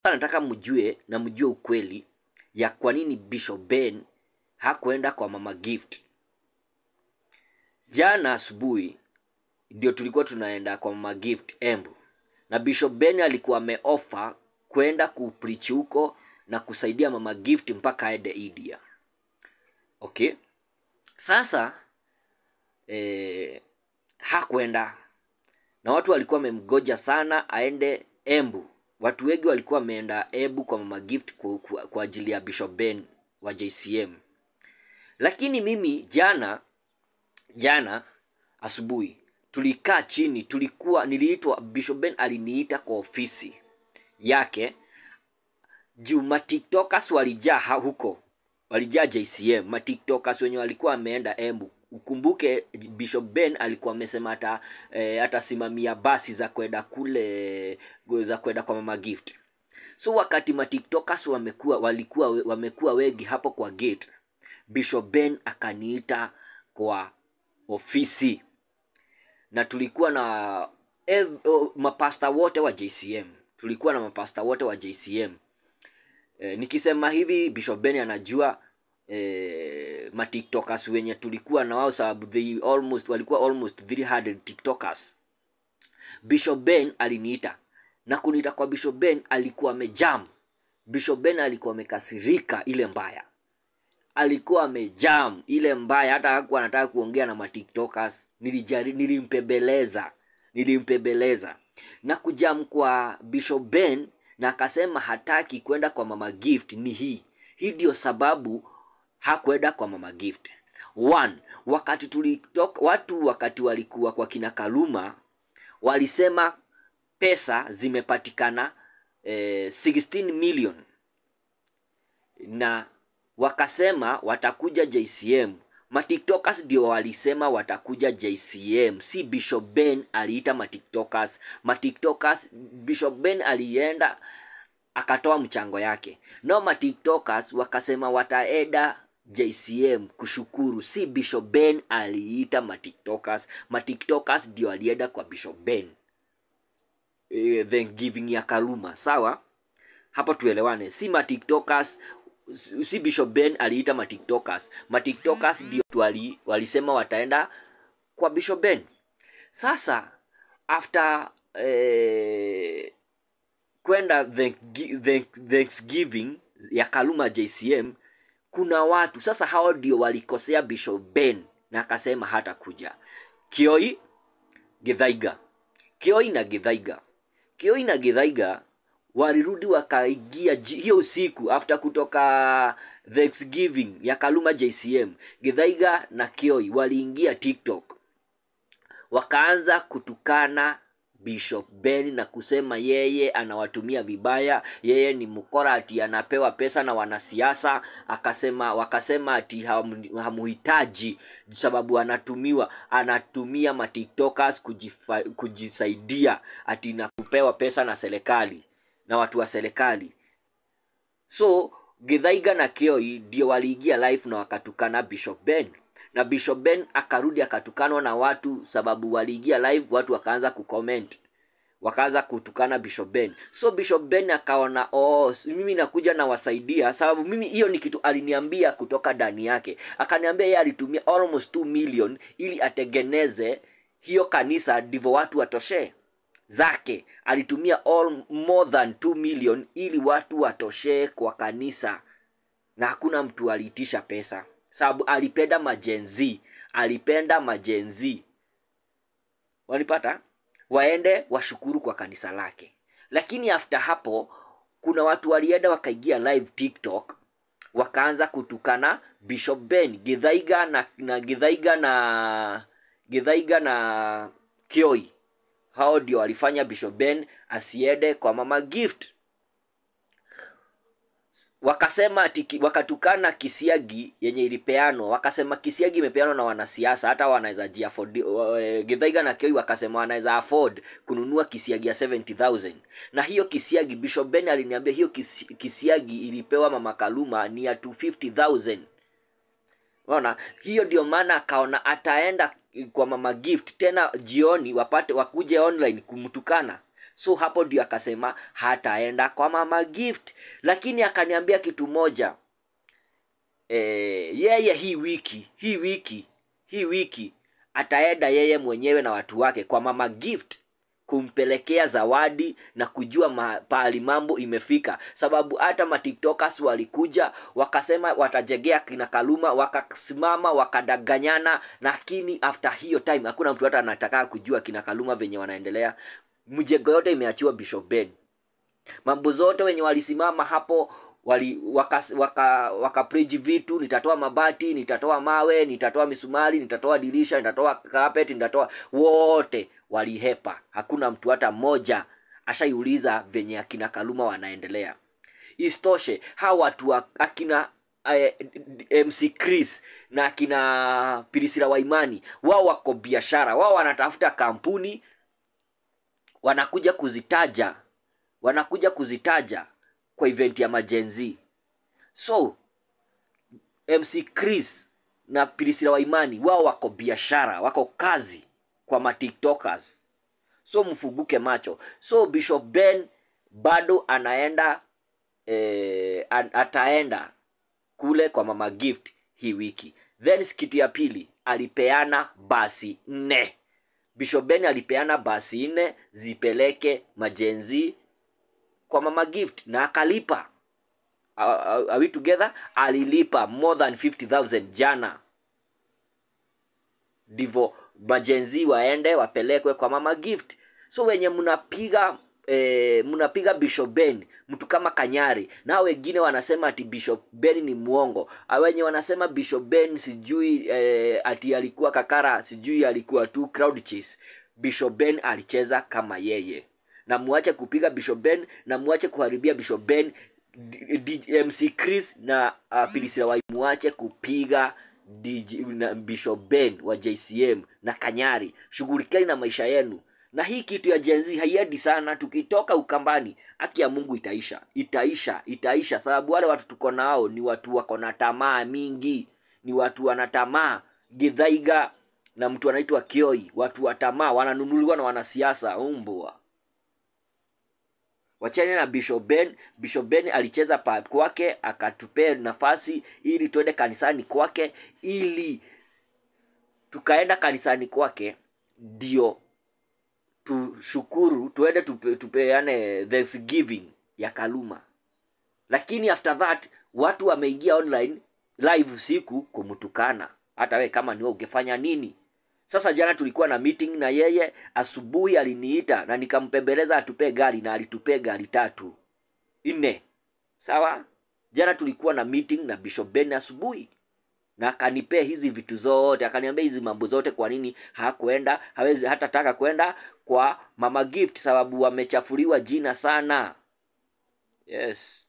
Sasa nataka mjue na mjue ukweli ya kwa nini Bishop Ben hakuenda kwa Mama Gift. Jana asubuhi ndio tulikuwa tunaenda kwa Mama Gift Embu, na Bishop Ben alikuwa ameofa kwenda kupreach huko na kusaidia Mama Gift mpaka aende India. Okay? Sasa hakwenda, na watu walikuwa wamemgoja sana aende Embu. Watu wengi walikuwa wameenda Embu kwa Mama Gift kwa ajili ya Bishop Ben wa JCM. Lakini mimi jana asubuhi tulikaa chini, niliitwa, Bishop Ben aliniita kwa ofisi yake juu matiktokers walijaa huko, walijaa JCM, matiktokers wenye walikuwa wameenda Embu. Ukumbuke Bishop Ben alikuwa amesema atasimamia basi za kwenda kule, za kwenda kwa Mama Gift. So wakati matiktokers wamekuwa wengi hapo kwa gate, Bishop Ben akaniita kwa ofisi, na tulikuwa na mapasta wote wa JCM. Tulikuwa na mapasta wote wa JCM. Nikisema hivi Bishop Ben anajua matiktokers wenye tulikuwa na wao, sababu walikuwa almost 300 tiktokers. Bishop Ben aliniita, na kuniita kwa Bishop Ben alikuwa amejam. Bishop Ben alikuwa amekasirika ile mbaya, alikuwa amejam ile mbaya, hata hakuwa anataka kuongea na matiktokers. Nilimpembeleza na kujam kwa Bishop Ben, na akasema hataki kwenda kwa Mama Gift. Ni hii ndio sababu hakwenda kwa Mama Gift. One, wakati tulitoka, watu wakati walikuwa kwa kina Kaluma walisema pesa zimepatikana 16 million, na wakasema watakuja JCM. Matiktokers ndio walisema watakuja JCM, si Bishop Ben aliita matiktokers. Matiktokers, Bishop Ben alienda akatoa mchango yake, no matiktokers wakasema wataenda JCM kushukuru, si Bishop Ben aliita matiktokers. Matiktokers ndio alienda kwa Bishop Ben Thanksgiving ya Kaluma. Sawa, hapo tuelewane, si matiktokers, si Bishop Ben aliita matiktokers. Matiktokers ndio walisema wataenda kwa Bishop Ben. Sasa after kwenda Thanksgiving ya Kaluma JCM, kuna watu sasa hao ndio walikosea Bishop Ben na akasema hatakuja. Kioi Githaiga, Kioi na Githaiga, Kioi na Githaiga walirudi wakaingia hiyo usiku after kutoka Thanksgiving ya Kaluma JCM. Githaiga na Kioi waliingia TikTok wakaanza kutukana Bishop Ben na kusema yeye anawatumia vibaya, yeye ni mkora, ati anapewa pesa na wanasiasa. Wakasema ati hamuhitaji sababu anatumia matiktokers kujisaidia, ati na kupewa pesa na serikali na watu wa serikali. So Githaiga na Kioi ndio waliingia live na wakatukana Bishop Ben, na Bishop Ben akarudi akatukanwa na watu sababu waliingia live, watu wakaanza kucomment, wakaanza kutukana Bishop Ben. So Bishop Ben akaona, oh, mimi nakuja na wasaidia, sababu mimi hiyo ni kitu aliniambia kutoka ndani yake. Akaniambia yeye alitumia almost 2 million ili atengeneze hiyo kanisa ndivyo watu watoshe zake. Alitumia more than 2 million ili watu watoshe kwa kanisa, na hakuna mtu aliitisha pesa sababu alipenda majenzi, alipenda majenzi walipata waende washukuru kwa kanisa lake. Lakini after hapo kuna watu walienda wakaingia live TikTok wakaanza kutukana Bishop Ben. Githaiga na Githaiga na Kioi, hao ndio walifanya Bishop Ben asiende kwa Mama Gift. Wakasema wakatukana kisiagi yenye ilipeanwa, wakasema kisiagi imepeanwa na wanasiasa, hata wanaweza afford. Githaiga na Kioi wakasema wanaweza afford kununua kisiagi ya 70,000. Na hiyo kisiagi Bishop Ben aliniambia hiyo kisiagi ilipewa Mama Kaluma ni ya 250,000. Unaona, hiyo ndio maana akaona ataenda kwa Mama Gift tena jioni wapate wakuje online kumtukana. So hapo ndio akasema hataenda kwa Mama Gift. Lakini akaniambia kitu moja, yeye hii wiki ataenda yeye mwenyewe na watu wake kwa Mama Gift kumpelekea zawadi na kujua pahali mambo imefika. Sababu hata matiktokers walikuja wakasema watajegea kina Kaluma, wakasimama wakadanganyana, lakini after hiyo time hakuna mtu hata anataka kujua kina Kaluma venye wanaendelea. Mjengo yote imeachiwa Bishop Ben. Mambo zote wenye walisimama hapo wali waka preach vitu, nitatoa mabati, nitatoa mawe, nitatoa misumari, nitatoa dirisha, nitatoa carpet, nitatoa, wote walihepa. Hakuna mtu hata mmoja ashaiuliza venye akina Kaluma wanaendelea. Istoshe, hawa watu akina MC Chris na akina Priscilla Waimani, wao wako biashara, wao wanatafuta kampuni, wanakuja kuzitaja kwa event ya majenzi. So MC Chris na Priscilla Waimani wao wako biashara, wako kazi kwa matiktokers. So mfuguke macho. So Bishop Ben bado anaenda, ataenda kule kwa Mama Gift hii wiki. Then kitu ya pili, alipeana basi 4. Bishop Ben alipeana basi 4 zipeleke majenzi kwa Mama Gift na akalipa. Are we together? Alilipa more than 50,000 jana. Ndivo majenzi waende wapelekwe kwa Mama Gift. So wenye mnapiga Bishop Ben, mtu kama Kanyari, na wengine wanasema ati Bishop Ben ni muongo. Wenye wanasema Bishop Ben sijui ati alikuwa kakara, sijui alikuwa tu crowd chase. Bishop Ben alicheza kama yeye. Na muache kupiga Bishop Ben, na muache kuharibia Bishop Ben, MC Chris na Priscilla Waimani, muache kupiga DJ na Bishop Ben wa JCM na Kanyari. Shughulikeni na maisha yenu. Na hii kitu ya Gen Z haiendi sana. Tukitoka Ukambani, haki ya Mungu itaisha. Itaisha. Sababu wale watu tuko nao ni watu wako na tamaa mingi. Ni watu wana tamaa. Githaiga na mtu anaitwa Kioi, watu wa tamaa, wananunuliwa na wanasiasa umbwa. Wachane na Bishop Ben. Bishop Ben alicheza pa kwake, akatupea nafasi ili tuende kanisani kwake, ili tukaenda kanisani kwake ndio tushukuru, tuende tupeane Thanksgiving ya Kaluma. Lakini after that watu wameingia online live usiku kumtukana. Hata we kama ni wewe ungefanya nini? Sasa jana tulikuwa na meeting na yeye, asubuhi aliniita na nikampembeleza atupe gari, na alitupea gari 3 4. Sawa? Jana tulikuwa na meeting na Bishop Ben asubuhi, na akanipea hizi vitu zote, akaniambia hizi mambo zote kwa nini hakuenda, hawezi hata taka kwenda kwa Mama Gift sababu wamechafuliwa jina sana. Yes.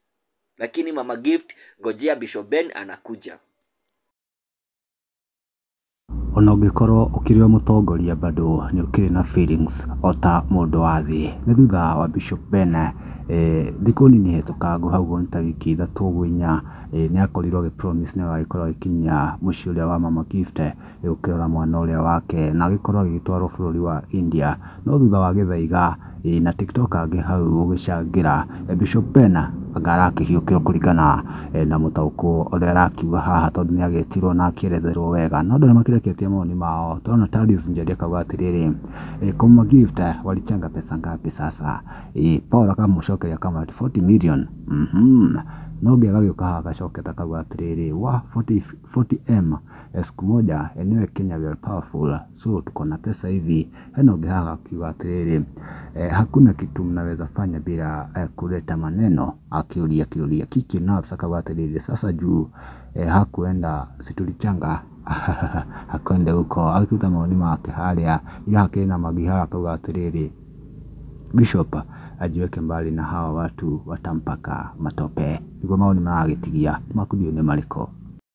Lakini Mama Gift, ngojea Bishop Ben anakuja. Ona ũngĩkorwo ũkĩrĩ o mũtongoria bado nĩ ũkĩrĩ na feelings o ta mũndũ wa thĩ. Nĩ thutha wa Bishop Ben thikũ nini hĩtũkangu hau ũguo nĩ ta wiki 3 ũguo 4, nĩ akorirwo agĩ promise nĩ agagĩkorwo agĩkinyia mũciĩ ũrĩa wa Mama Gift gũkĩrora mwana ũrĩa wake, na agĩkorwo agĩgĩtwarwo bũrũri wa India. No thutha wa Githaiga na TikTok angĩ hau gũgĩcangĩra, Bishop Ben anga arakĩhiũkĩrwo kũringana na mũtaũkũ ũrĩa arakiuga haha, tondũ nĩ agĩtirwo na akĩeretherwo wega. No andũ nĩ makĩreketie mawoni mao. Tũrona Tarius Njeri akauga atĩrĩrĩ, kwa Mama Gift walichanga pesa ngapi sasa? Paul akamũcokeria kama 40 million. No ũngĩ agagĩũka haha agacoketa akauga atĩrĩrĩ, wa 40M siku moja, enyewe Kenya we are powerful, so tuko na pesa hivi. Hena ũngĩ haha akiuga atĩrĩrĩ, hakuna kitu mnaweza fanya bila kuleta maneno, akiulia kiulia kiki na akauga atĩrĩrĩ, sasa juu hakuenda situlichanga hakwenda huko. Akituta maoni make harĩa, ila hakĩrĩ na magihara akauga atĩrĩrĩ, Bishop ajiweke mbali na hawa watu watampaka matope. Niguo maoni maragĩtigia makundio nĩ marĩkũ?